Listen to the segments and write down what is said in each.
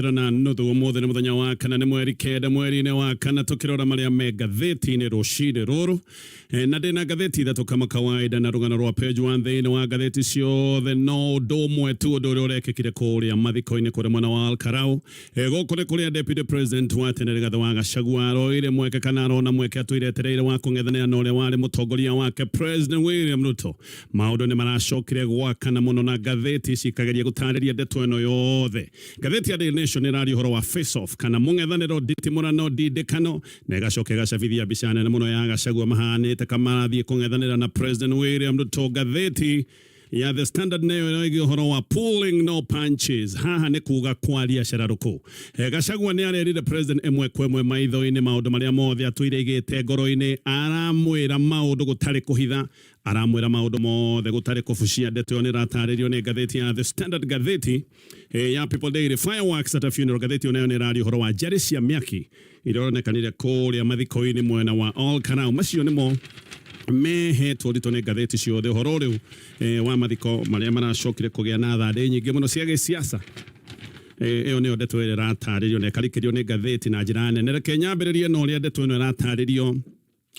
Na nuthu ũmũthĩ nĩ mũthenya wa kana, nĩ mweri 9 mweri-inĩ wa kana, tũkĩrora marĩa me ngathĩti-inĩ rũcinĩ rũrũ. Na ndĩna ngathĩti ithatũ kama kawaida na rũgano rwa page 1 thĩinĩ wa ngathĩti ciothe no ũndũ ũmwe tu, ũndũ ũrĩa ũrekĩkire kũrĩa mathiko-inĩ kũrĩa mwena wa Olkalau. Gũkũ nĩ kũrĩa deputy president wa tene Rigathĩ wa Gachagua aroire mweke kana arona mweke atũire etereire wa kũng'ethanĩra na ũrĩa warĩ mũtongoria wake President William Ruto. Maũndũ nĩ maracokire gwakana mũno na ngathĩti ici ikageria gũtarĩria ndeto ĩno yothe. Ngathĩti ya Daily Nation ĩraria ũhoro wa face off kana mũng'ethanĩro, nditimũrano, ndindĩkano, na ĩgacoka ĩgacabithia mbica nene mũno ya Gachagua mahanĩte kamarathiĩ kũng'ethanĩra na President William Ruto. Ngathĩti ya The Standard nayo ĩroiga ũhoro wa pulling no punches. Haha nĩ kuga kwaria cararũkũ. Gachagua nĩ arerire President ĩmwe kwa ĩmwe maitho-inĩ maũndũ marĩa mothe atũire aigĩte ngoro-inĩ. Aramwĩra maũndũ gũtarĩ kũhitha, aramwĩra maũndũ mothe gũtarĩ kũbucia. Ndeto ĩyo nĩ ĩratarĩrio nĩ ngathĩti ya The Standard. Ngathĩti ya People Daily, fireworks at a funeral. Ngathĩti ĩyo nayo nĩ ĩraria ũhoro wa njarĩ cia mĩaki iria ũronekanire kũrĩa mathiko-inĩ mwena wa Olkalau. Macio nĩmo mehetwo ũritũ nĩ ngathĩti ciothe, ũhoro rĩu wa mathiko marĩa maracokire kũgĩa na thandĩ nyingĩ mũno cia gĩsiasa. Ĩyo nĩyo ndeto ĩrĩa ĩratarĩrio na ĩkarikĩrio nĩ ngathĩti na njĩra nene. Reke nyambĩrĩrie na ũrĩa ndeto ĩno ĩratarĩrio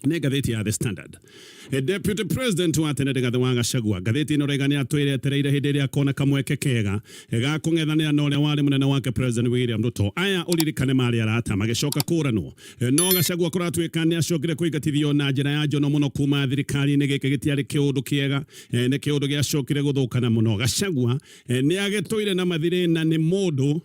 nĩ ngathĩti ya The Standard. Deputy President wa tene Rigathĩ wa Gachagua, ngathĩti ĩno raiga nĩ atwĩre etereire hĩndĩ ĩrĩa akona kamweke kega ga kũng'ethanĩra na ũrĩa warĩ mũnene wake President William Ruto. Aya ũririkane marĩ arata magĩcoka kũranwo, no Gachagua kũratuĩka nĩ acokire kũingatithio na njĩra ya njono mũno kuma thirikari-inĩ. Gĩkĩ gĩtiarĩ kĩũndũ kĩega, nĩ kĩũndũ gĩacokire gũthũkana mũno. Gachagua nĩ agĩtũire na mathirĩ na nĩ mũndũ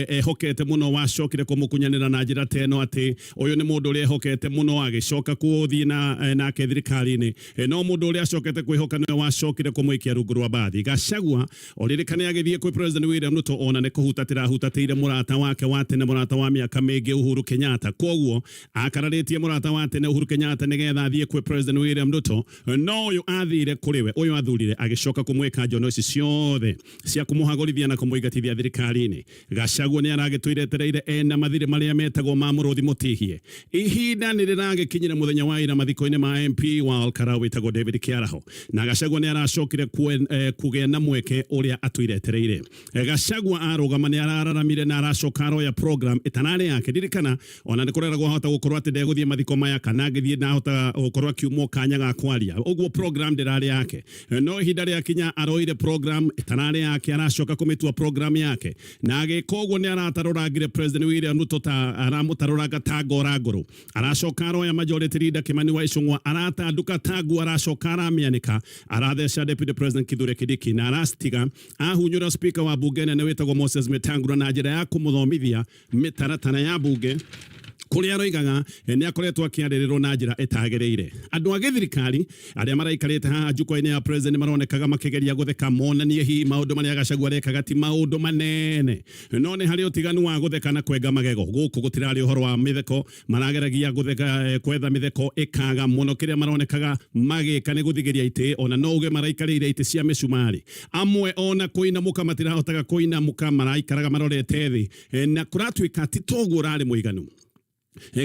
ehokete mũno wacokire kũmũkunyanĩra na njĩra ta ĩno, atĩ ũyũ nĩ mũndũ ũrĩa ehokete mũno agĩcoka kũthiĩ na nake thirikari-inĩ, no mũndũ ũrĩa acokete kwĩhoka nĩwe wacokire kũmũikia rungu rwa mbathi. Gachagua ũririkane agĩthiĩ kwĩ President William Ruto ona nĩ kũhutatĩra ahutatĩire mũrata wake wa tene, mũrata wa mĩaka mĩingĩ Uhuru Kenyatta. Kwoguo akararĩtie mũrata wa tene Uhuru Kenyatta nĩgetha athiĩ kwĩ President William Ruto, no ũyũ athire kũrĩ we, ũyũ athurire agĩcoka kũmwĩka njono ici ciothe cia kũmũhagũrithia na kũmũingatithia thirikari-inĩ. Gachagua nĩ aragĩtũire etereire ena mathirĩ marĩa metagwo ma mũrũthi mũtihie. Ihinda nĩ rĩragĩkinyire mũthenya wa ira mathiko-inĩ ma MP wa Olkalau wĩtagwo David Kĩaraho, na Gachagua nĩ aracokire kũgĩa na mweke ũrĩa atũire etereire. Gachagua arũgama nĩ arararamire na aracoka aroya program ĩtararĩ yake. Ririkana ona nĩ kũreragwo ahota gũkorwo atĩ ndegũthiĩ mathiko maya, kana angĩthiĩ ndahota gũkorwo akiumwo kanya ga kwaria, ũguo program ndĩrarĩ yake. No ihinda rĩakinya aroire program ĩtararĩ yake, aracoka kũmĩtua program yake, na agĩka ũguo nĩ aratarũrangire President William Ruto ta aramũtarũranga ta ngora ngũrũ. Aracoka aroya Majority Leader Kimani wa Ichung'wa, aratanduka ta nguo, aracoka aramĩanĩka, aratheca Deputy President Kithure Kindiki na aracitiga ahunyũra Speaker wa bunge nene wĩtagwo Moses Wetangula na njĩra ya kũmũthomithia mĩtaratara ya bunge, kũrĩa aroigaga nĩ akoretwo akĩarĩrĩrwo na njĩra ĩtagĩrĩire. Andũ a gĩthirikari arĩa maraikarĩte haha njukwa-inĩ ya president maronekaga makĩgeria gũtheka monanie hihi maũndũ marĩa Gachagua arekaga ti maũndũ manene, no nĩ harĩ ũtiganu wa gũtheka na kwenga magego. Gũkũ gũtirarĩ ũhoro wa mĩtheko, marageragia gũtheka, kwetha mĩtheko ĩkaga mũno. Kĩrĩa maronekaga magĩka nĩ gũthigĩria itĩ, ona no uge maraikarĩire itĩ cia mĩcumarĩ. Amwe ona kũinamũka matirahotaga kũinamũka, maraikaraga marorete thĩ, na kũratuĩka ti toguo ũrarĩ mũiganu.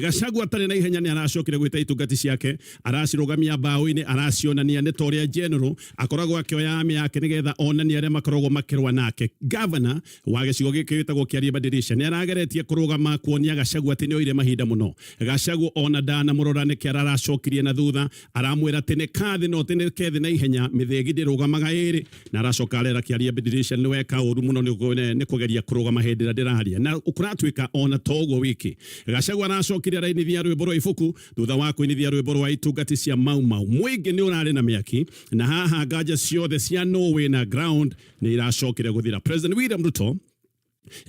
Gachagua atarĩ na ihenya nĩ aracokire gwĩta itungati ciake, aracirũgamia mbaũ-inĩ, aracionania nĩ ta ũrĩa general akoragwo akĩoya army yake nĩgetha onanie arĩa makoragwo makĩrũa nake. Governor wa gĩcigo gĩkĩ wĩtagwo Kĩariĩ Badirisha nĩ arageretie kũrũgama kuonia Gachagua atĩ nĩ oire mahinda mũno. Gachagua ona ndanamũrora nĩkĩ aracokirie na thutha, aramwĩra atĩ nĩ kathĩ no tĩ nĩ kethĩ na ihenya, mĩthĩgi ndĩrũgamaga ĩrĩ, na aracoka arera Kĩariĩ Badirisha nĩ weka ũru mũno nĩ kũgeria kũrũgama hĩndĩ ĩrĩa ndĩraria, na kũratuĩka ona to ũguo wiki. Gachagua aracokire arainithia rwĩmbo rwa ibuku thutha wa kũinithia rwĩmbo rwa itungati cia Mau Mau. Mũingĩ nĩ ũrarĩ na mĩaki, na haha nganja ciothe cia no wĩna ground nĩ iracokire gũthira. President William Ruto,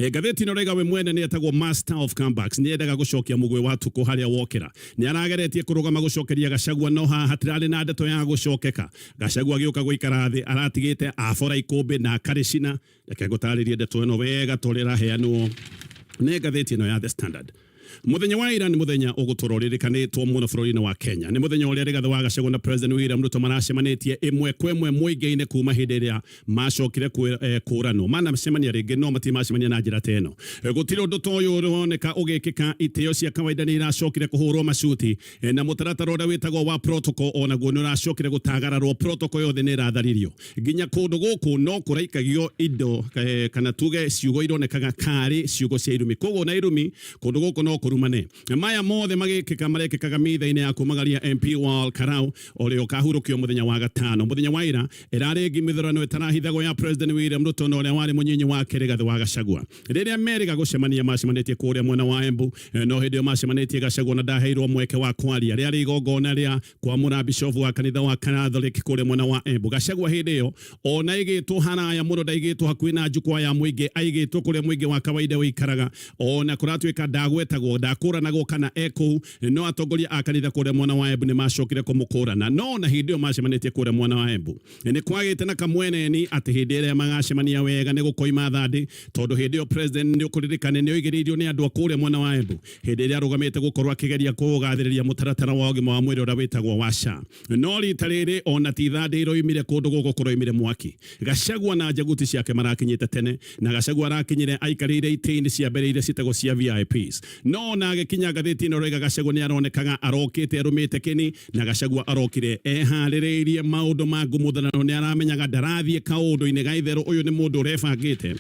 ngathĩti ĩno raiga we mwene nĩ etagwo master of comebacks, nĩ endaga gũcokia mũgwĩ wa tukũ harĩa wokĩra. Nĩ arageretie kũrũgama gũcokeria Gachagua, no haha hatirarĩ na ndeto ya gũcokeka. Gachagua agĩũka gũikara thĩ aratigĩte abora ikũmbĩ na akarĩcina. Reke ngũtarĩrie ndeto ĩno wega ta ũrĩa ĩraheanwo nĩ ngathĩti ĩno ya The Standard. Muthenya wa ira nĩ muthenya ũgũtũra ũririkanĩtwo mũno bũrũri-inĩ wa Kenya. Nĩ muthenya ũrĩa Rigathĩ wa Gachagua na President William Ruto maracemanĩtie ĩmwe kwa ĩmwe mũingĩ-inĩ kuma hĩndĩ ĩrĩa macokire kũranwo. Manacemania rĩngĩ no matirĩ macemania na njĩra ta ĩno. Gũtirĩ ũndũ ta ũyũ ũroneka ũgĩkĩka. Itĩo cia kawaida nĩ iracokire kũhũrwo macuti na mũtaratara ũrĩa wĩtagwo wa protocol onaguo nĩ ũracokire gũtagararwo. Protocol yothe nĩ ĩratharirio. Nginya kũndũ gũkũ no kũraikagio indo kana tuge ciugo ironekaga karĩ ciugo cia irumi. Koguo na irumi kũndũ gũkũ no kũrumane. Maya mothe magĩkĩka marekĩkaga mitha-inĩ ya kumagaria MP wa Olkarau ũrĩa ũkahurũkio mũthenya wa gatano. Mũthenya wa ira ĩrarĩ ngimithũrano ĩtarahithagwo ya President William Ruto na ũrĩa warĩ mũnyinyi wake Rigathĩ wa Gachagua. Rĩrĩa merĩga gũcemania macemanĩtie kũrĩa mwena wa Embu, no hĩndĩ ĩyo macemanĩtie Gachagua na ndaheirwo mweke wa kwaria. Rĩarĩ igongona rĩa kwamũra bishofu wa kanitha wa Catholic kũrĩa mwena wa Embu. Gachagua hĩndĩ ĩyo ona aigĩtwo haraya mũno, ndaigĩtwo hakuhĩ na jukwaa ya mũingĩ, aigĩtwo kũrĩa mũingĩ wa kawaida ũikaraga. Ona kũratuĩka ndagwetagwo, ndakũranagwo kana e kũu, no atongoria a kanitha kũrĩa mwena wa Embu nĩ macokire kũmũkũrana. No ona hĩndĩ ĩyo macemanĩtie kũrĩa mwena wa Embu nĩ kwagĩte na kamweneni atĩ hĩndĩ ĩrĩa magacemania wega nĩ gũkoima thandĩ, tondũ hĩndĩ ĩyo president nĩ ũkũririkane nĩ oigĩrĩirio nĩ andũ a kũrĩa mwena wa Embu hĩndĩ ĩrĩa arũgamĩte gũkorwo akĩgeria kũgathĩrĩria mũtaratara wa ũgima wa mwĩrĩ ũrĩa wĩtagwo wa SHA. No rita rĩrĩ ona ti thandĩ iroimire kũndũ gũkũ kũroimire mwaki. Gachagua na njaguti ciake marakinyĩte tene, na Gachagua arakinyire aikarĩire itĩ-inĩ cia mbere iria ciĩtagwo cia VIPs. No ona agĩkinya ngathĩti ĩno ĩroiga Gachagua nĩ aronekaga arokĩte arũmĩte kĩni, na Gachagua arokire eharĩrĩirie maũndũ ma ngumuthanano, nĩ aramenyaga ndarathiĩ kaũndũ-inĩ ga itherũ. Ũyũ nĩ mũndũ ũrebangĩte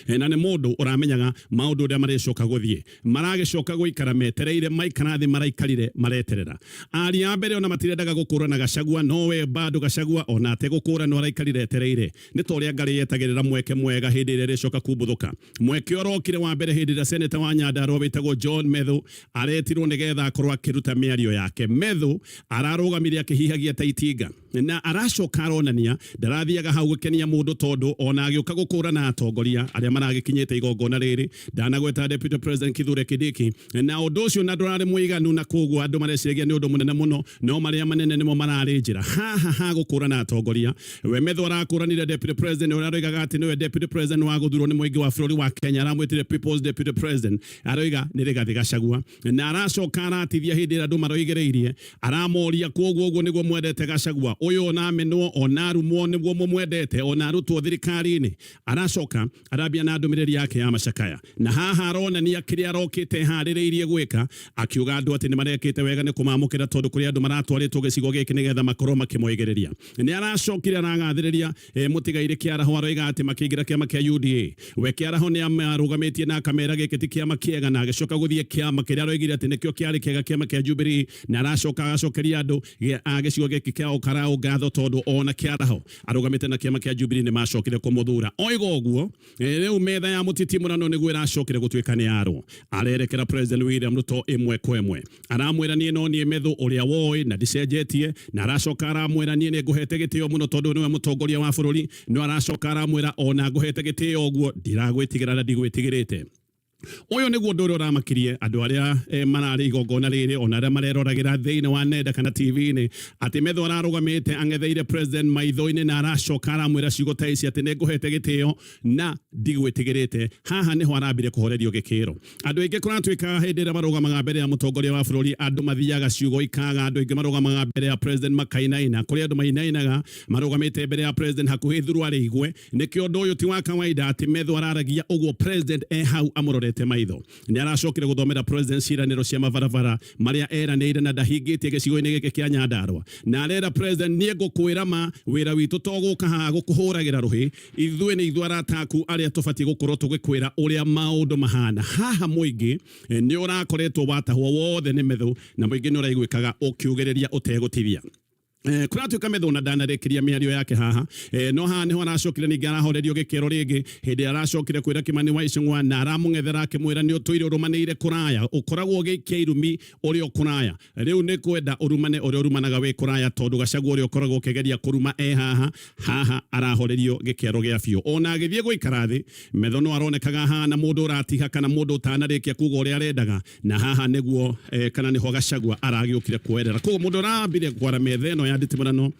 na nĩ mũndũ ũramenyaga maũndũ ũrĩa marĩcoka gũthiĩ. Maragĩcoka gũikara metereire, maikara thĩ maraikarire mareterera. Aria a mbere ona matirendaga gũkũrana Gachagua, no we bado Gachagua ona ategũkũranwo araikarire etereire. Nĩ ta ũrĩa ngarĩ yetagĩrĩra mweke mwega hĩndĩ ĩrĩa ĩrĩcoka kumbuthũka. Mweke ũrokire wa mbere hĩndĩ ĩrĩa seneta wa Nyandarua wĩtagwo John Methu aretirwo nĩgetha akorwo akĩruta mĩario yake. Methu ararũgamire akĩhihagia ta itinga na aracoka aronania ndarathiaga hau gũkenia mũndũ, tondũ ona agĩũka gũkũrana atongoria arĩa maragĩkinyĩte igongona rĩrĩ ndanagweta Deputy President Kithure Kindiki, na ũndũ ũcio na ndũrarĩ mũiganu, na koguo andũ mareciragia nĩ ũndũ mũnene mũno, no marĩa manene nĩmo mararĩ njĩra haha ha gũkũrana atongoria. We Methu arakũranire Deputy President ũrĩa aroigaga atĩ nĩwe Deputy President wa gũthurwo nĩ mũingĩ wa bũrũri wa Kenya, aramwĩtire People's Deputy President, aroiga nĩ Rigathĩ Gachagua, na aracoka aratithia hĩndĩ ĩrĩa andũ maroigĩrĩirie, aramoria koguo ũguo nĩguo mwendete Gachagua ũyũ, ona amenwo ona arumwo nĩguo mũmwendete, ona arutwo thirikari-inĩ. Aracoka arambia na ndũmĩrĩri yake ya macakaya, na haha aronania kĩrĩa arokĩte eharĩrĩirie gwĩka, akiuga andũ atĩ nĩ marekĩte wega nĩ kũmamũkĩra, tondũ kũrĩ andũ maratwarĩtwo gĩcigo gĩkĩ nĩgetha makorwo makĩmoigĩrĩria. Nĩ aracokire aragathĩrĩria mũtigairĩ Kĩaraho, aroiga atĩ makĩingĩra kĩama kĩa UDA, we Kĩaraho nĩ amarũgamĩtie na akamera gĩkĩ ti kĩama kĩega, na agĩcoka gũthiĩ kĩama kĩrĩa aroigire atĩ nĩkĩo kĩarĩ kĩega, kĩama kĩa Jubilee, na aracoka agacokeria andũ a gĩcigo gĩkĩ kĩa Olkalau ngatho, tondũ ona Kĩaraho arũgamĩte na kĩama kĩa Jubilee nĩ macokire kũmũthura. Oiga ũguo rĩu metha ya mũtitimũrano nĩguo ĩracokire gũtuĩka nĩ yarwo. Arerekera President William Ruto ĩmwe kwa ĩmwe, aramwĩra niĩ no niĩ Methu ũrĩa woĩ na ndicenjetie, na aracoka aramwĩra niĩ nĩ ngũhete gĩtĩo mũno tondũ nĩwe mũtongoria wa bũrũri, no aracoka aramwĩra ona ngũhete gĩtĩo ũguo ndiragwĩtigĩra na ndigwĩtigĩrĩte. Ũyũ nĩguo ũndũ ũrĩa ũramakirie andũ arĩa mararĩ igongona rĩrĩ ona arĩa mareroragĩra thĩinĩ wa nenda kana TV-inĩ, atĩ Methu ararũgamĩte ang'etheire president maitho-inĩ na aracoka aramwĩra ciugo ta ici atĩ nĩ ngũhete gĩtĩo na ndigwĩtigĩrĩte. Haha nĩho arambire kũhorerio gĩkĩro. Andũ aingĩ kũratuĩka hĩndĩ ĩrĩa marũgamaga mbere ya mũtongoria wa bũrũri andũ mathiaga ciugo ikaga, andũ aingĩ marũgamaga mbere ya president makainaina, kũrĩ andũ mainainaga marũgamĩte mbere ya president hakuhĩ thuruarĩ igwe. Nĩkĩo ũndũ ũyũ ti wa kawaida atĩ Methu araragia ũguo president e hau amũrorete maitho. Nĩ aracokire gũthomera president ciĩranĩro cia mabarabara marĩa eranĩire na ndahingĩtie gĩcigo-inĩ gĩkĩ kĩa Nyandarua, na arera president niĩ ngũkwĩra ma wĩra witũ to gũka haha gũkũhũragĩra rũhĩ, ithuĩ nĩ ithuĩ arata aku arĩa tũbatiĩ gũkorwo tũgĩkwĩra ũrĩa maũndũ mahana. Haha mũingĩ nĩ ũrakoretwo watahwo wothe nĩ Methu, na mũingĩ nĩ ũraiguĩkaga ũkiugĩrĩria ũtegũtithia. Kũratuĩka Methu ona ndanarĩkĩria mĩario yake haha, no haha nĩho aracokire ningĩ arahorerio gĩkĩro rĩngĩ hĩndĩ ĩrĩa aracokire kwĩra Kimani wa Ichung'wa, na aramũng'ethera akĩmwĩra nĩ ũtũire ũrũmanĩire kũraya, ũkoragwo ũgĩikia irumi ũrĩ o kũraya, rĩu nĩ kwenda ũrumane ũrĩa ũrumanaga wĩ kũraya, tondũ Gachagua ũrĩa ũkoragwo ũkĩgeria kũruma e haha, haha arahorerio gĩkĩro gĩa biũ. Ona agĩthiĩ gũikara thĩ, Methu no aronekaga hana mũndũ ũratiha kana mũndũ ũtanarĩkia kuga ũrĩa arendaga, na haha nĩguo kana nĩho Gachagua aragĩũkire kuoerera. Koguo mũndũ ũrambire kwara metha ĩno ya nditimũrano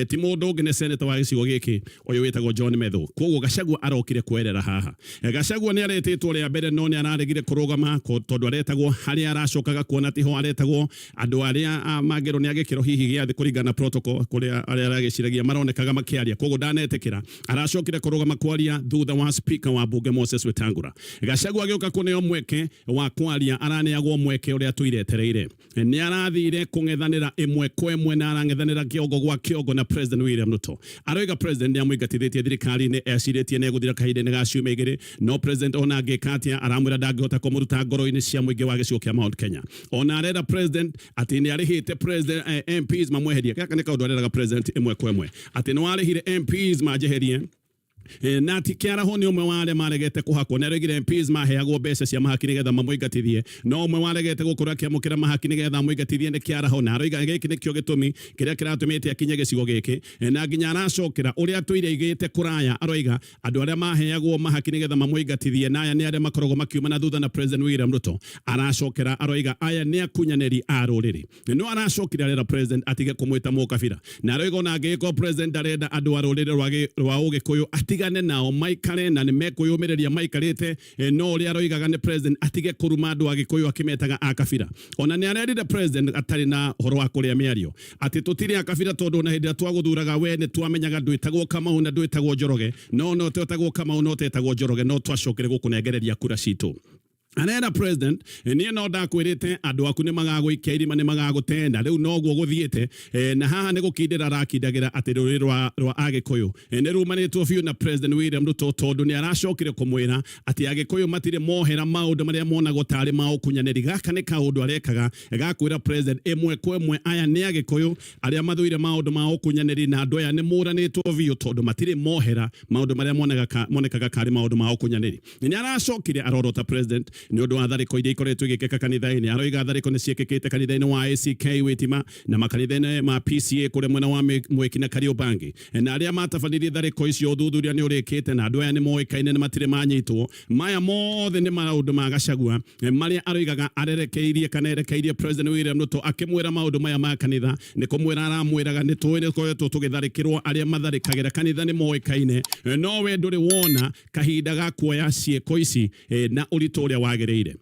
ti mũndũ ũngĩ nĩ senator wa gĩcigo gĩkĩ ũyũ wĩtagwo John Methu. Koguo Gachagua arokire kwerera haha. Gachagua nĩ aretĩtwo rĩa mbere no nĩ araregire kũrũgama tondũ aretagwo harĩa aracokaga kuona tiho aretagwo. Andũ arĩa mangĩrwo nĩ a gĩkĩro hihi gĩa thĩ kũringana na protocol kũrĩa arĩa aragĩciragia maronekaga makĩaria, koguo ndanetĩkĩra. Aracokire kũrũgama kwaria thutha wa speaker wa bunge Moses Wetangula. Gachagua agĩũka kũneo mweke wa kwaria araneagwo mweke ũrĩa atũire etereire. Nĩ arathire kũng'ethanĩra ĩmwe kwa ĩmwe na arang'ethanĩra kĩongo gwa kĩongo na President William Ruto. Aroiga President nĩ amũingatithĩtie thirikari-inĩ ecirĩtie nĩ egũthira kahinda-inĩ ga ciumia igĩrĩ, no President ona angĩka atĩa aramwĩra ndangĩhota kũmũruta ngoro-inĩ cia mũingĩ wa gĩcigo kĩa Mount Kenya. Ona arera President atĩ nĩ arĩhĩte President MPs mamweherie. Gaka nĩ kaũndũ areraga President ĩmwe kwa ĩmwe atĩ nĩ warĩhire MPs manjeherie. Na ti Kĩaraho nĩ ũmwe wa arĩa maregete kũhakwo. Nĩ aroigire MPs maheagwo mbeca cia mahaki nĩgetha mamũingatithie, no ũmwe waregete gũkorwo akĩamũkĩra mahaki nĩgetha amũingatithie nĩ Kĩaraho, na aroiga gĩkĩ nĩkĩo gĩtũmi kĩrĩa kĩratũmĩte akinye gĩcigo gĩkĩ, na nginya aracokera ũrĩa atũire aigĩte kũraya. Aroiga andũ arĩa maheagwo mahaki nĩgetha mamũingatithie na aya nĩ arĩa makoragwo makiuma na thutha na President William Ruto. Aracokera aroiga aya nĩ akunyanĩri a rũrĩrĩ. No aracokire arera President atige kũmwĩta mũkabira, na aroiga ona angĩgĩkorwo President ndarenda andũ a rũrĩrĩ rwa Ũgĩkũyũ atigane nao maikare na nĩ mekwĩyũmĩrĩria maikarĩte, no ũrĩa aroigaga nĩ President atige kũruma andũ a Gĩkũyũ akĩmetaga a kabira. Ona nĩ arerire President atarĩ na ũhoro wa kũrĩa mĩario atĩ tũtirĩ a kabira tondũ ona hĩndĩ ĩrĩa twagũthuraga we nĩ twamenyaga ndwĩtagwo Kamau na ndwĩtagwo Njoroge, no no twetagwo Kamau no tetagwo Njoroge, no twacokire gũkũnengereria kura citũ. Arera President, niĩ no ndakwĩrĩte andũ aku nĩ magagũikia irima, nĩ magagũtenda, rĩu noguo gũthiĩte. Na haha nĩ gũkindĩra arakindagĩra atĩ rũrĩrĩ rwa Agĩkũyũ nĩ rumanĩtwo biũ na President William Ruto, tondũ nĩ aracokire kũmwĩra atĩ Agĩkũyũ matirĩ mohera maũndũ marĩa monagwo tarĩ ma ũkunyanĩri. Gaka nĩ kaũndũ arekaga gakwĩra President ĩmwe kwa ĩmwe aya nĩ Agĩkũyũ arĩa mathũire maũndũ ma ũkunyanĩri, na andũ aya nĩ mũranĩtwo biũ tondũ matirĩ mohera maũndũ marĩa monekaga karĩ maũndũ ma ũkunyanĩri. Nĩ aracokire arorota President nĩ ũndũ wa tharĩko iria ikoretwo igĩkĩka kanitha-inĩ. Aroiga tharĩko nĩ ciĩkĩkĩte kanitha-inĩ wa ACK Witima na makanitha-inĩ ma PCA kũrĩa mwena wa Mwĩki na Kariobangi, na arĩa matabanirie tharĩko icio ũthuthuria nĩ ũrĩkĩte na andũ aya nĩ moĩkaine na matirĩ manyitwo. Maya mothe nĩ maũndũ ma Gachagua marĩa aroigaga arerekeirie kana erekeirie President William Ruto akĩmwĩra maũndũ maya ma kanitha nĩ kũmwĩra aramwĩraga nĩ tũĩ nĩ tũkoretwo tũgĩtharĩkĩrwo, arĩa matharĩkagĩra kanitha nĩ moĩkaine, no we ndũrĩ wona kahinda ga kuoya ciĩko ici na ũritũ ũrĩa wagĩrĩire.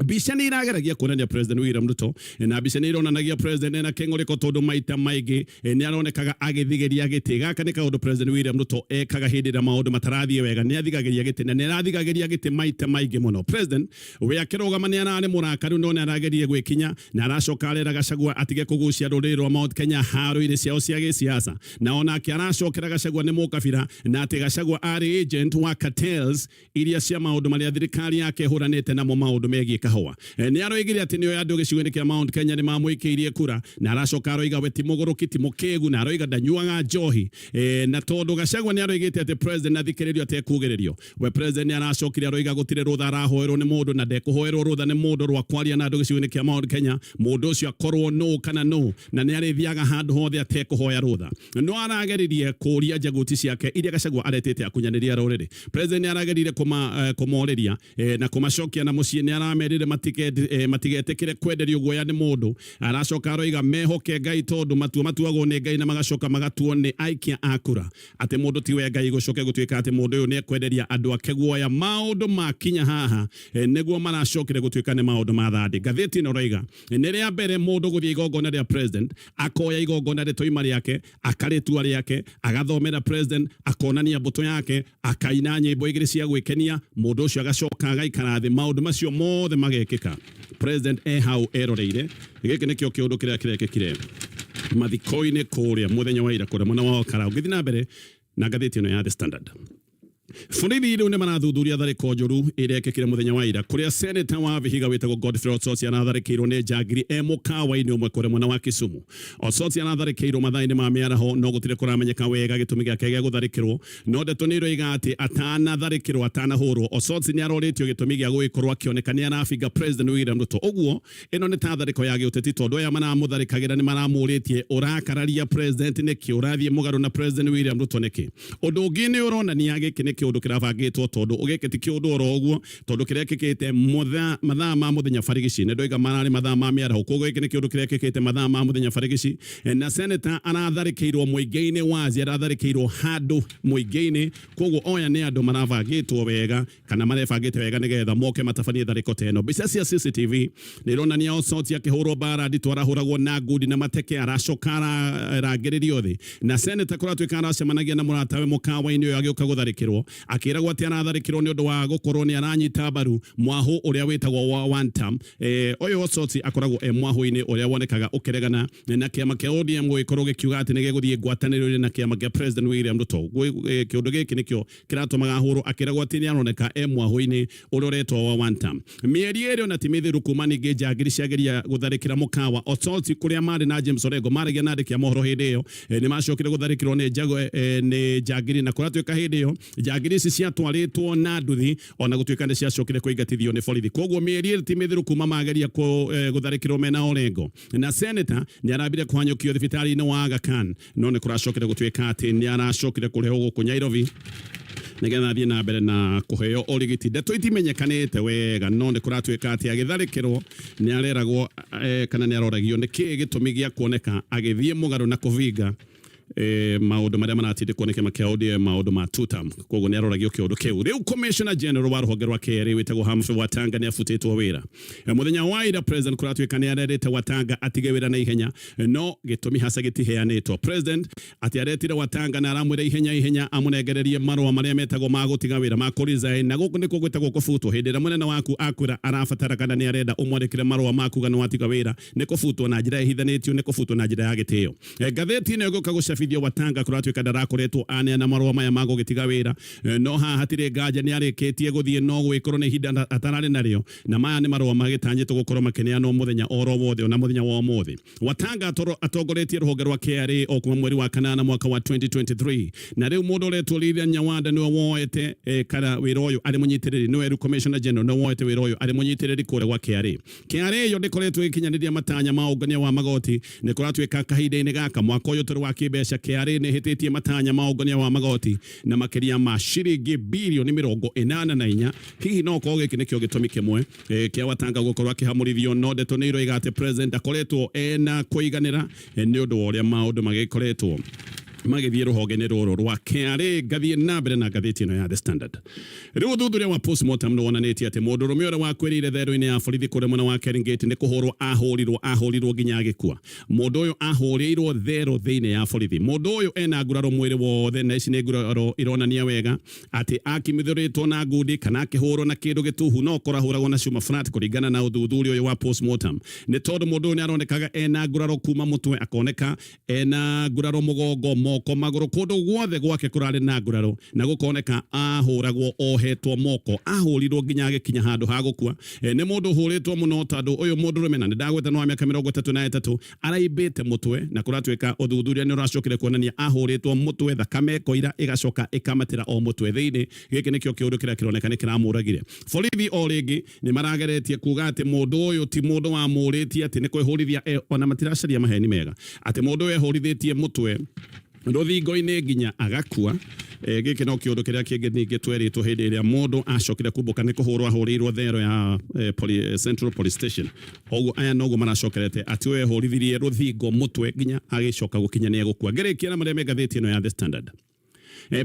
Mbica nĩ irageragia kuonania President William Ruto, na mbica nĩ ironanagia President ena kĩng'ũrĩko tondũ maita maingĩ nĩ aronekaga agĩthigĩria gĩtĩ. Gaka nĩ kaũndũ President William Ruto ekaga hĩndĩ ĩrĩa maũndũ matarathiĩ wega, nĩ athigagĩria gĩtĩ na nĩ arathigagĩria gĩtĩ maita maingĩ mũno. President we akĩrũgama nĩ ararĩ mũrakaru no nĩ arageririe gwĩkinya na aracoka arera Gachagua atige kũgucia rũrĩrĩ rwa Mount Kenya haro-inĩ ciao cia gĩsiasa, na onake aracokera Gachagua nĩ mũkabira na atĩ Gachagua arĩ agent wa cartels iria cia maũndũ marĩa thirikari yake ĩhũranĩte namo maũndũ megiĩ kahũa. Nĩ aroigire atĩ nĩoĩ andũ gĩcigo-inĩ kĩa Mount Kenya nĩ mamũikĩirie kura, na aracoka aroiga we ti mũgũrũki, ti mũkĩgu, na aroiga ndanyuaga njohi. Na tondũ Gachagua nĩ aroigĩte atĩ President athikĩrĩrio atekugĩrĩrio, we President nĩ aracokire aroiga gũtirĩ rũtha arahoerwo nĩ mũndũ na ndekũhoerwo rũtha nĩ mũndũ rwa kwaria na andũ gĩcigo-inĩ kĩa Mount Kenya, mũndũ ũcio akorwo nũ kana nũ, na nĩ arĩthiaga handũ hothe atekũhoya rũtha. No arageririe kũria njaguti ciake iria Gachagua aretĩte akunyanĩria rũrĩrĩ. President nĩ arageririe kũmorĩria na kũmacokia na mũciĩ, nĩ aramerire matigetĩkĩre kwenderio guoya nĩ mũndũ. Aracoka aroiga mehoke Ngai tondũ matua matuagwo nĩ Ngai na magacoka magatuo nĩ aikia a kura, atĩ mũndũ tiwe Ngai gũcoke gũtuĩka atĩ mũndũ ũyũ nĩ ekwenderia andũ ake guoya. Maũndũ makinya haha nĩguo maracokire gũtuĩka nĩ maũndũ ma thandĩ. Ngathĩti ĩno ĩroiga nĩ rĩa mbere mũndũ gũthiĩ igongona rĩa President, akoya igongona rĩtoima rĩake, akarĩtua rĩake, agathomera President, akonania mbũtũ yake, akaina nyĩmbo igĩrĩ cia gwĩkenia, mũndũ ũcio agacoka agaikara thĩ, maũndũ macio mothe magekĩka President e hau eroreire. Gĩkĩ nĩkĩo kĩũndũ kĩrĩa kĩrekĩkire mathiko-inĩ kũrĩa mũthenya wa ira kũrĩa mwena wa Okara. Ũngĩthiĩ na mbere na ngathĩti ĩno ya The Standard, borithi rĩu nĩ marathuthuria tharĩko njũru ĩrĩa ĩkĩkire mũthenya wa ira kũrĩa seneta wa Vihiga wĩtagwo Godfrey Osotsi aratharĩkĩirwo nĩ njangiri e mũkawa-inĩ ũmwe kũrĩa mwena wa Kisumu. Osotsi aratharĩkĩirwo mathaa-inĩ ma mĩaraho no gũtirĩ kũramenyeka wega gĩtũmi gĩake gĩa gũtharĩkĩrwo, no ndeto nĩ iroiga atĩ atanatharĩkĩrwo, atanahũrwo, Osotsi nĩ arorĩtio gĩtũmi gĩa gũgĩkorwo akĩoneka nĩ arabinga President William Ruto. Ũguo ĩno nĩ ta tharĩko ya gĩũteti tondũ aya maramũtharĩkagĩra nĩ maramũrĩtie ũrakararia President nĩkĩ, ũrathiĩ mũgarũ na President William Ruto nĩkĩ. Ũndũ ũngĩ nĩ ũronania gĩkĩ nĩ kĩũndũ kĩrabangĩtwo tondũ gĩkĩ ti kĩũndũ oro ũguo tondũ kĩrekĩkĩte mathaa ma mũthenya barigici nĩ ndoiga mararĩ mathaa ma mĩaraho koguo gĩkĩ nĩ kĩũndũ kĩrekĩkĩte mathaa ma mũthenya barigici. Na seneta aratharĩkĩirwo mũingĩ-inĩ wazi, aratharĩkĩirwo handũ mũingĩ-inĩ, koguo oya nĩ andũ marabangĩtwo wega kana marebangĩte wega nĩgetha moke matabanie tharĩko ta ĩno. Mbica cia CCTV nĩ ironania Osoti akĩhũrwo mbara nditũ, arahũragwo na ngundi na mateke, aracoka ararangĩrĩrio thĩ, na seneta kũratuĩka aracemanagia na mũratawe mũkawa-inĩ ũyũ agĩũka gũtharĩkĩrwo, akĩragwo atĩ aratharĩkĩrwo nĩ ũndũ wa gũkorwo nĩ aranyita mbaru mwahũ ũrĩa wĩtagwo wa one term. Ũyũ Osoti akoragwo e mwahũ-inĩ ũrĩa wonekaga ũkĩregana na kĩama kĩa ODM gũgĩkorwo gĩkiuga atĩ nĩ gĩgũthiĩ ngwatanĩro-inĩ na kĩama kĩa President William Ruto. Kĩũndũ gĩkĩ nĩkĩo kĩratũmaga ahũrwo akĩragwo atĩ nĩ aroneka e mwahũ-inĩ ũrĩa ũretwo wa one term. Mĩeri ĩrĩ ona ti mĩthiru kuma ningĩ njangiri ciageria gũtharĩkĩra mũkawa Osoti kũrĩa marĩ na James Orengo maragia na andĩki a mohoro hĩndĩ ĩyo, nĩ macokire gũtharĩkĩrwo nĩ njangiri, na kũratuĩka hĩndĩ ĩyo njangiri ici ciatwarĩtwo na nduthi ona gũtuĩka nĩ ciacokire kũingatithio nĩ borithi. Koguo mĩeri ĩrĩ ti mĩthiru kuma mageria gũtharĩkĩrwo mena Orengo, na seneta nĩ arambire kũhanyũkio thibitarĩ-inĩ wa Aga Khan, no nĩ kũracokire gũtuĩka atĩ nĩ aracokire kũrehwo gũkũ Nairobi nĩgetha athiĩ na mbere na kũheo ũrigiti. Ndeto itimenyekanĩte wega, no nĩ kũratuĩka atĩ agĩtharĩkĩrwo nĩ areragwo, kana nĩ aroragio nĩ kĩĩ gĩtũmi gĩa kuoneka agĩthiĩ mũgarũ na kũbinga maũndũ marĩa maratindĩkwo nĩ kĩama kĩa ODM, maũndũ ma two term. Koguo nĩ aroragio kĩũndũ kĩu. Rĩu Commissioner General wa rũhonge rwa KRA wĩtagwo Humphrey Watanga nĩ abutĩtwo wĩra. Mũthenya wa ira President kũratuĩka nĩ arerĩte Watanga atige wĩra na ihenya, no gĩtũmi hasa gĩtiheanĩtwo. President atĩ aretire Watanga na aramwĩra ihenya ihenya amũnengererie marũa marĩa metagwo ma gũtiga wĩra, ma kũ resign, na gũkũ nĩkuo gwĩtagwo kũbutwo. Hĩndĩ ĩrĩa mũnene waku akwĩra arabatara kana nĩ arenda ũmwandĩkĩre marũa ma kuga nĩ watiga wĩra, nĩ kũbutwo na njĩra ĩhithanĩtio, nĩ kũbutwo na njĩra ya gĩtĩo. Ngathĩti ĩno ĩgũka gũcabithio Watanga kũratuĩka ndarakoretwo aneana marũa maya ma gũgĩtiga wĩra, no haha hatirĩ nganja nĩ arĩkĩtie gũthiĩ, no gũgĩkorwo nĩ ihinda atararĩ narĩo, na maya nĩ marũa magĩtanyĩtwo gũkorwo makĩneanwo mũthenya oro wothe ona mũthenya wa ũmũthĩ. Watanga atongoretie rũhonge rwa KRA o kuma mweri wa kanana mwaka wa 2023, na rĩu mũndũ ũretwo Lilian Nyawanda nĩwe woete, kana wĩra ũyũ arĩ mũnyitĩrĩri, nĩwe rĩu Commissioner General nĩwe woete wĩra ũyũ arĩ mũnyitĩrĩri kũrĩa gwa KRA. KRA yo ndĩkoretwo ĩgĩkinyanĩria matanya ma ũngania wa magoti. Nĩ kũratuĩka kahinda-inĩ gaka mwaka ũyũ tũrĩ wa kĩmbeca, KRA nĩ ĩhĩtĩtie matanya ma ũngania wa magoti na makĩria ma ciringi birioni 84. Hihi no korwo gĩkĩ nĩkĩo gĩtũmi kĩmwe kĩa Watanga gũkorwo akĩhamũrithio, no ndeto nĩ iroiga atĩ President akoretwo ena kũiganĩra nĩ ũndũ wa ũrĩa maũndũ magĩkoretwo magĩthiĩ rũhonge-inĩ rũrũ rwa KRA. Ngathiĩ na mbere na ngathĩti ĩno ya The Standard. Rĩu ũthuthuria wa postmortem nĩ wonanĩtie atĩ mũndũrũme ũrĩa wakuĩrĩire therũ-inĩ ya borithi kũrĩa mwena wa Keringet nĩ kũhũrwo ahũrirwo, ahũrirwo nginya agĩkua. Mũndũ ũyũ ahũrĩirwo therũ thĩinĩ ya borithi. Mũndũ ũyũ ena nguraro mwĩrĩ wothe, na ici nĩ nguraro ironania wega atĩ akimithũrĩtwo na ngundi kana akĩhũrwo na kĩndũ gĩtuhu, no korwo ahũragwo na cuma flat kũringana na ũthuthuria ũyũ wa postmortem, nĩ tondũ mũndũ ũyũ nĩ aronekaga ena nguraro kuma mũtwe, akoneka ena nguraro mũgongo, moko, magũrũ, kũndũ guothe gwake kũrarĩ na nguraro, na gũkoneka ahũragwo ohetwo moko, ahũrirwo nginya agĩkinya handũ ha gũkua. Nĩ mũndũ ũhũrĩtwo mũno tondũ ũyũ mũndũrũme, na nĩ ndagweta nĩ wa mĩaka 33, araimbĩte mũtwe, na kũratuĩka ũthuthuria nĩ ũracokire kuonania ahũrĩtwo mũtwe, thakame ĩkoira ĩgacoka ĩkamatĩra o mũtwe thĩinĩ. Gĩkĩ nĩkĩo kĩũndũ kĩrĩa kĩroneka nĩ kĩramũragire. Borithi o rĩngĩ nĩ marageretie kuga atĩ mũndũ ũyũ ti mũndũ wamũrĩtie atĩ nĩ kwĩhũrithia, ona matiracaria maheni mega atĩ mũndũ ũyũ ehũrithĩtie mũtwe rũthingo-inĩ nginya agakua. Gĩkĩ no kĩũndũ kĩrĩa kĩngĩ ningĩ twerĩtwo hĩndĩ ĩrĩa mũndũ acokire kumbũka nĩ kũhũrwo ahũrĩirwo thero ya Central Police Station. Ũguo aya noguo maracokerete atĩ ũyũ ehũrithirie rũthingo mũtwe nginya agĩcoka gũkinya nĩ egũkua. Ngĩrĩkia na marĩa me ngathĩti ĩno ya The Standard.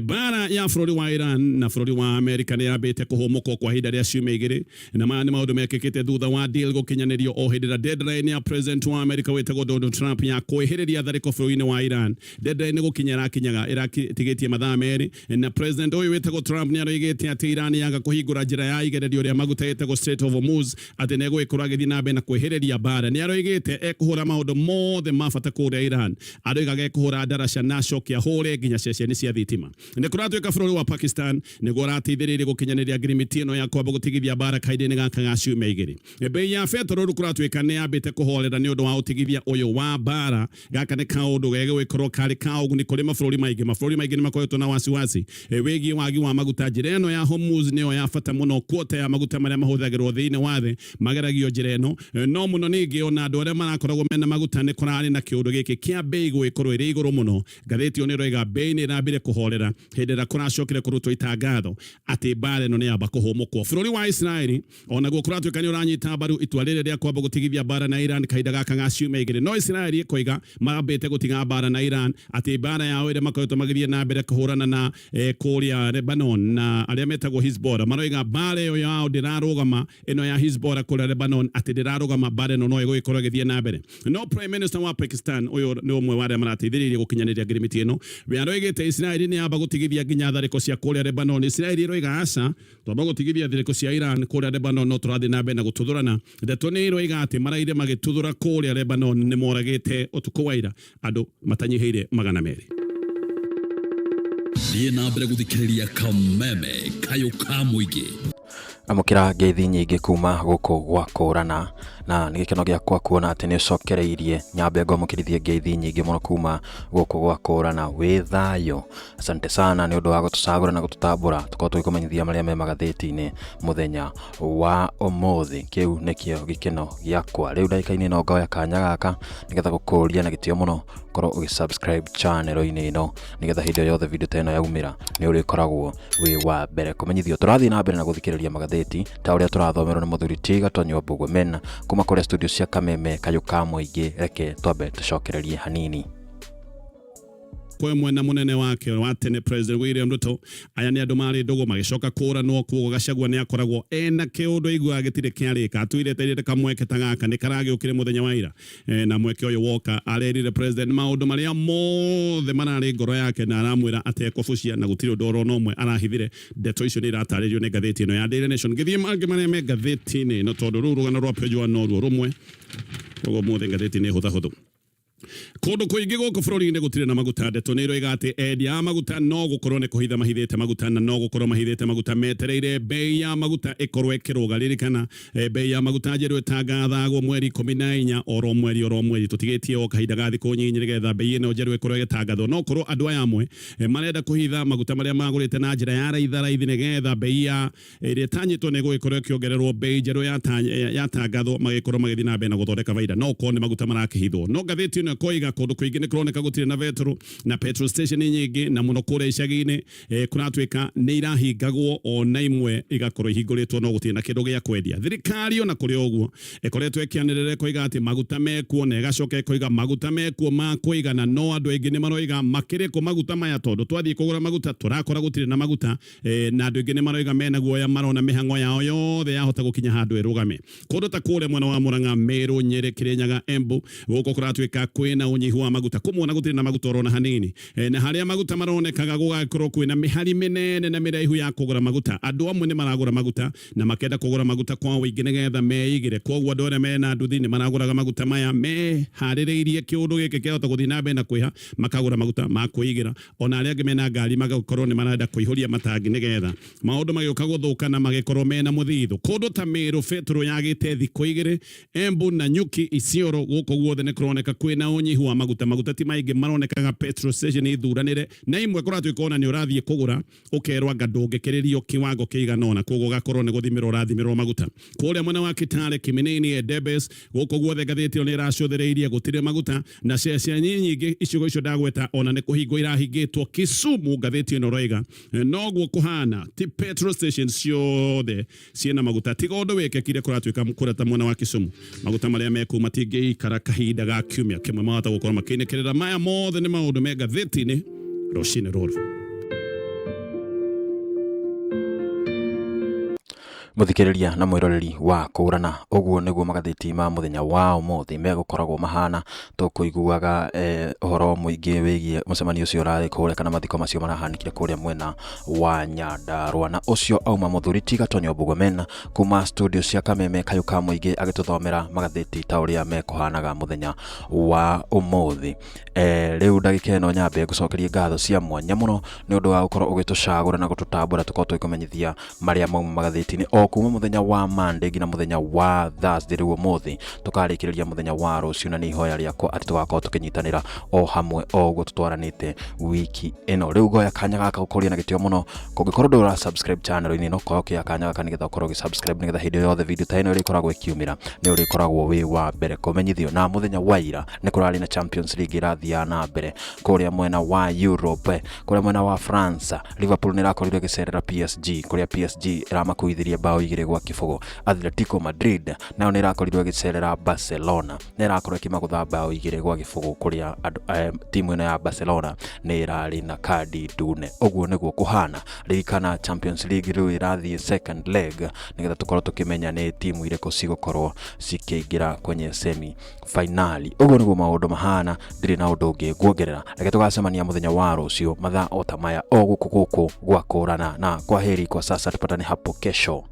Mbara ya bũrũri wa Iran na bũrũri wa Amerika nĩ yambĩte kũhũmũkwo kwa ihinda rĩa ciumia igĩrĩ, na maya nĩ maũndũ mekĩkĩte thutha wa deal gũkinyanĩrio o hĩndĩ ĩrĩa deadline ya president wa Amerika wĩtagwo Donald Trump ya kwĩhĩrĩria tharĩko bũrũri-inĩ wa Iran deadline gũkinya ĩrakinyaga ĩratigĩtie mathaa merĩ, na president ũyũ wĩtagwo Trump nĩ aroigĩte atĩ Iran yaga kũhingũra njĩra ya igererio rĩa maguta ĩtagwo Strait of Hormuz atĩ nĩ egũgĩkorwo agĩthiĩ na mbere na kwĩhĩrĩria mbara. Nĩ aroigĩte ekũhũra maũndũ mothe ma bata kũrĩa Iran, aroigaga ekũhũra ndaraca na acoke ahũre nginya ceceni cia thitima. Nĩ kũratuĩka bũrũri wa Pakistan nĩguo ũrateithĩrĩirie gũkinyanĩria ngirimiti ĩno ya kwamba gũtigithia mbara kahinda-inĩ gaka ga ciumia igĩrĩ. Bei ya betũrũ rĩu kũratuĩka nĩ yambĩte kũhorera nĩ ũndũ wa ũtigithia ũyũ wa mbara. Gaka nĩ kaũndũ gegũgĩkorwo karĩ ka ũguni kũrĩ mabũrũri maingĩ. Mabũrũri maingĩ nĩ makoretwo na wasiwasi wĩgiĩ wagi wa maguta. Njĩra ĩno ya Hormuz nĩyo ya bata mũno, quota ya maguta marĩa mahũthagĩrwo thĩinĩ wa thĩ mageragio njĩra ĩno. No mũno ningĩ ona andũ arĩa marakoragwo mena maguta nĩ kũrarĩ na kĩũndũ gĩkĩ kĩa bei gũgĩkorwo ĩrĩ igũrũ mũno. Ngathĩti ĩyo nĩ ĩroiga bei nĩ ĩrambire kũhorera. kuongerera hindi ĩrĩa kũracokire kũrutwo itangatho atĩ mbara ĩno nĩ yamba kũhũmũkwo. Bũrũri wa Israeli onaguo kũratuĩka nĩ ũranyita mbaru itua rĩrĩ rĩa kwamba gũtigithia mbara na Iran kahinda gaka ga ciumia igĩrĩ, no Israeli ĩkoiga mambĩte gũtiga mbara na Iran, atĩ mbara yao ĩrĩa makoretwo magĩthiĩ na mbere kũhũrana na kũrĩa Lebanon na arĩa metagwo Hezbollah, maroiga mbara ĩyo yao ndĩrarũgama, ĩno ya Hezbollah kũrĩa Lebanon atĩ ndĩrarũgama, mbara ĩno no ĩgũgĩkorwo ĩgĩthiĩ na mbere. No Prime Minister wa Pakistan ũyũ nĩ ũmwe wa arĩa marateithĩrĩirie gũkinyanĩria ngirimiti ĩno, we aroigĩte Israeli nĩ yamba gũtigithia nginya tharĩko cia kũrĩa Lebanon. Israeli ĩroiga aca, twamba gũtigithia tharĩko cia Iran kũrĩa Lebanon, no tũrathiĩ na mbere na gũtuthũrana. Ndeto nĩ iroiga atĩ maraire magĩtuthũra kũrĩa Lebanon nĩ moragĩte ũtukũ wa ira andũ matanyihĩire 200. Thiĩ na mbere gũthikĩrĩria Kameme Kayũ ka Mũingĩ. Amũkĩra ngeithi nyingĩ kuma gũkũ gwa kũrana, na nĩ gĩkeno gĩakwa kuona atĩ nĩ ũcokereirie. Nyambe ngwamũkĩrithie ngeithi nyingĩ mũno kuma gũkũ gwa kũrana. Wĩ thayũ, asante sana nĩ ũndũ wa gũtũcagũra na gũtũtambũra tũkorwo tũgĩkũmenyithia marĩa me magathĩti-inĩ mũthenya wa ũmũthĩ. Kĩu nĩkĩo gĩkeno gĩakwa. Rĩu ndagĩka-inĩ ĩno ngoya kanya gaka nĩgetha gũkũria na gĩtĩo mũno korwo ũgĩ subscribe channel-inĩ ĩno, nĩgetha hĩndĩ o yothe video ta ĩno yaumĩra nĩ ũrĩkoragwo wĩ wa mbere kũmenyithio. Tũrathiĩ na mbere na gũthikĩrĩria magathĩti ta ũrĩa tũrathomerwo nĩ mũthuri ti Gatonyo Mbugua Mena kuma kũrĩa studio cia Kameme Kayũ ka Mũingĩ. Reke twambe tũcokererie hanini. Kwa mwena munene wake wa tene President William Ruto, aya nĩ andũ marĩ ndũgũ magĩcoka kũranwo. Kuoguo Gachagua nĩ akoragwo ena kĩũndũ aiguaga gĩtirĩ kĩarĩka, atuire etereire kamweke ta gaka nĩ karagĩũkire mũthenya wa ira. Na mweke ũyũ woka arerire president maũndũ marĩa mothe mararĩ ngoro yake, na aramwĩra atekũbucia na gũtirĩ ũndũ oro na ũmwe arahithire. Ndeto icio nĩ iratarĩrio nĩ ngathĩti ĩno ya Daily Nation. Ngĩthiĩ mangĩ marĩa me ngathĩti-inĩ ĩno, tondũ rũu rũgano rwa page 1 noruo rũmwe, koguo mũthĩ ngathĩti nĩ hũthahũthũ. Kũndũ kũingĩ gũkũ bũrũri-inĩ gũtirĩ na maguta. Ndeto nĩ iroiga atĩ endia a maguta no gũkorwo nĩ kũhitha mahithĩte maguta, na no gũkorwo mahithĩte maguta metereire bei ya maguta ĩkorwo ĩkĩrũga. Ririkana bei ya maguta njerũ ĩtangathagwo mweri 14 oro mweri oro mweri, tũtigĩtie o kahinda ga thikũ nyinyi nĩgetha bei ĩno njerũ ĩkorwo ĩgĩtangathwo. No korwo andũ aya amwe marenda kũhitha maguta marĩa magũrĩte na njĩra ya raitha raithi, nĩgetha bei ya ĩrĩa ĩtanyĩtwo nĩ ĩgũgĩkorwo ĩkĩongererwo bei njerũ yatangathwo, magĩkorwo magĩthiĩ na mbere na gũthondeka baida. No ũkorwo nĩ maguta marakĩhithwo. No ngathĩti ĩno ĩkoiga kũndũ kũingĩ nĩ kũroneka gũtirĩ na betũrũ, na petrol station nyingĩ na mũno kũrĩa icagi-inĩ kũratuĩka nĩ irahingagwo, ona imwe igakorwo ihingũrĩtwo no gũtirĩ na kĩndũ gĩa kwendia. Thirikari ona kũrĩ ũguo ĩkoretwo ĩkĩanĩrĩra ĩkoiga atĩ maguta mekuo, na ĩgacoka ĩkoiga maguta mekuo ma kũigana, no andũ aingĩ nĩ maroiga makĩrĩ kũ maguta maya, tondũ twathiĩ kũgũra maguta tũrakora gũtirĩ na maguta. Na andũ aingĩ nĩ maroiga mena guoya, marona mĩhang'o yao yothe yahota gũkinya handũ ĩrũgame. Kũndũ ta kũrĩa mwena wa Murang'a, Meru, Nyĩrĩ, Kĩrĩnyaga, Embu, gũkũ kũratuĩka kwĩna ũnyihu wa maguta, kũmwe ona gũtirĩ na maguta orona hanini. Na harĩa maguta maronekaga gũgakorwo kwĩna mĩhari mĩnene na mĩraihu ya kũgũra maguta. Andũ amwe nĩ maragũra maguta na makenda kũgũra maguta kwa ũingĩ nĩgetha meigĩre. Koguo andũ arĩa mena nduthi nĩ maragũraga maguta maya meharĩrĩirie kĩũndũ gĩkĩ kĩahota gũthiĩ na mbere na kwĩha, makagũra maguta ma kwĩigĩra. Ona arĩa angĩ mena ngari magakorwo nĩ marenda kũihũria matangi nĩgetha maũndũ magĩũka gũthũka na magĩkorwo mena mũthithũ. Kũndũ ta Meru betũrũ yagĩte thikũ igĩrĩ, Embu na Nyuki, Isiolo, gũkũ guothe nĩ kũroneka kwĩna ũnyihu wa maguta. Maguta ti maingĩ maronekaga petrol station ithuranĩre, na imwe kũratuĩka ona nĩ ũrathiĩ kũgũra ũkerwo anga ndũngĩkĩrĩrio kiwango kĩigana ũna, koguo ũgakorwo nĩ gũthimĩrwo ũrathimĩrwo maguta. Kũrĩa mwena wa Kitale, Kiminini, Endebess, gũkũ guothe ngathĩti ĩyo nĩ ĩracũthĩrĩirie gũtirĩ maguta, na ceceni nyingĩ icigo icio ndagweta ona nĩ kũhingwo irahingĩtwo. Kisumu ngathĩti ĩno ĩroiga noguo kũhana, ti petrol station ciothe ciĩna maguta, tiga ũndũ wĩkĩkire kũratuĩka kũrĩa ta mwena wa Kisumu maguta marĩa mekuu matingĩikara kahinda ga kiumia kĩmwe, mahota gũkorwo makĩinĩkĩrĩra. Maya mothe nĩ maũndũ me ngathĩti-inĩ rũcinĩ rũrũ. Mũthikĩrĩria na mwĩroreri wa Kũrana, ũguo nĩguo magathĩti ma mũthenya wa ũmũthĩ megũkoragwo mahana. Tũkũiguaga ũhoro mũingĩ wĩgiĩ mũcemanio ũcio ũrarĩ kũrĩa kana mathiko macio marahanĩkire kũrĩa mwena wa Nyandarua. Na ũcio auma mũthuri ti Gatonyo Mbugua kuma studio cia Kameme Kayũ ka Mũingĩ agĩtũthomera magathĩti ta ũrĩa mekũhanaga mũthenya wa ũmũthĩ. Rĩu ndagĩka ĩno nyambe ngũcokerie ngatho cia mwanya mũno nĩ ũndũ wa gũkorwo ũgĩtũcagũra na gũtũtambũra tũkorwo tũgĩkũmenyithia marĩa mauma magathĩti-inĩ o O kuma mũthenya wa Monday nginya mũthenya wa Thursday, rĩu ũmũthĩ tũkarĩkĩrĩria mũthenya wa rũciũ, na nĩ ihoya rĩakwa atĩ tũgakorwo tũkĩnyitanĩra o hamwe o ũguo tũtwaranĩte wiki ĩno. Rĩu ngoya kanya gaka gũkũria na gĩtĩo mũno, kũngĩkorwo ndũrĩ ũra subscribe channel-inĩ ĩno, koya ũkĩoya kanya gaka nĩgetha ũkorwo ũgĩ subscribe, nĩgetha hĩndĩ yothe video ta ĩno ĩrĩkoragwo ĩkiumĩra nĩ ũrĩkoragwo wĩ wa mbere kũmenyithio. Na mũthenya wa ira nĩ kũrarĩ na Champions League ĩrathiaga na mbere kũrĩa mwena wa Europe, kũrĩa mwena wa France, Liverpool nĩ ĩrakorirwo ĩgĩcerera PSG, kũrĩa PSG ĩramakuithirie bao 2-0. Atletico Madrid nayo nĩ ĩrakorirwo ĩgĩcerera Barcelona na ĩrakorwo ĩkĩmagũtha bao 2-0, kũrĩa timu ĩno ya Barcelona nĩ ĩrarĩ na kandi ndune. Ũguo nĩguo kũhana. Ririkana Champions League rĩu ĩrathiĩ second leg, nĩgetha tũkorwo tũkĩmenya nĩ timu irĩkũ cigũkorwo cikĩingĩra kwenye semi finali. Ũguo nĩguo maũndũ mahana, ndirĩ na ũndũ ũngĩ nguongerera. Reke tũgacemania mũthenya wa rũciũ mathaa o ta maya, o gũkũ gũkũ gwa Kũrana, na kwaheri kwa sasa, tupatane hapo kesho.